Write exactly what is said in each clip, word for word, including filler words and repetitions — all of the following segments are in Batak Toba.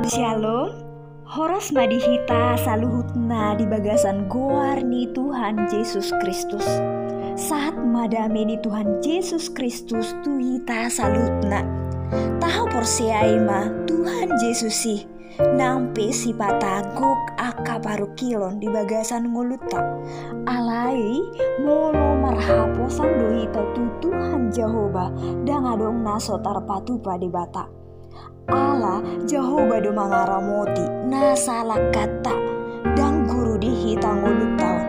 Syalom. Horas ma di hita saluhutna di bagasan goar ni Tuhan Jesus Kristus. Sahat ma dame ni Tuhan Jesus Kristus tu hita saluhutna. Tahaporseai ma Tuhan Jesus i, nang pe sipata gok angka parungkilon di bagasan ngolunta. Alai molo marhaposan do hita tu Tuhan Jahowa, ndang adong na so tarpatupa Debata. Ala Jahowa do mangaramoti na salangkanta, ndang guru di hita ngolunta on.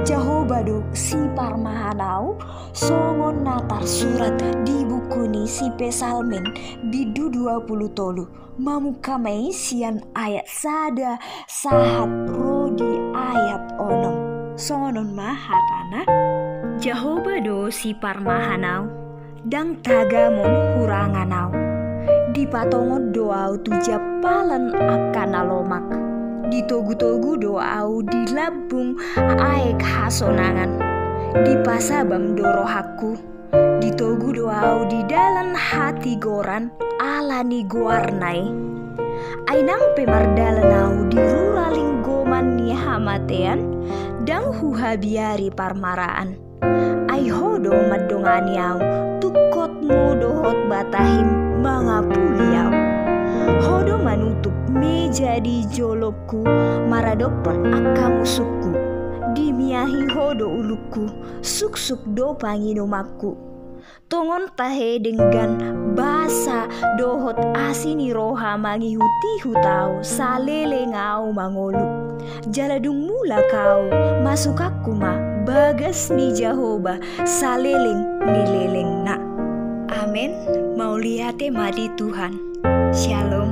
Jahowa do siparmahan au, songon na tarsurat di buku ni si Psalmen, bindu dua pulu tolu, mamungka ma i sian ayat sada sahat ro di ayat onom. Songon on ma hatana: Jahowa do siparmahan au, ndang tagamon hurangan au. Dipatongon do au tu jampalan angka na lomak. Ditogutogu do au di lambung aek hasonangan. Dipasabam do rohangku. Ditogu do au di dalan hatigoran ala ni goarna i. Ai nang pe mardalan au di rura linggoman ni hamatean, ndang huhabiari parmaraan. Ai Ho do mandongani au, tungkotmu dohot batahim mangapuli au. Ho do manutup meja di jolongku, maradophon angka musungku. Dimiahi Ho do ulungku, suksuk do panginumanku. Tongon tahe denggan basa dohot asi ni roha mangihutihut au saleleng au mangolu. Jala dung mulak au, masukangku ma bagas ni Jahowa saleleng ni lelengna. Amen. Mauliate ma di Tuhan. Syalom.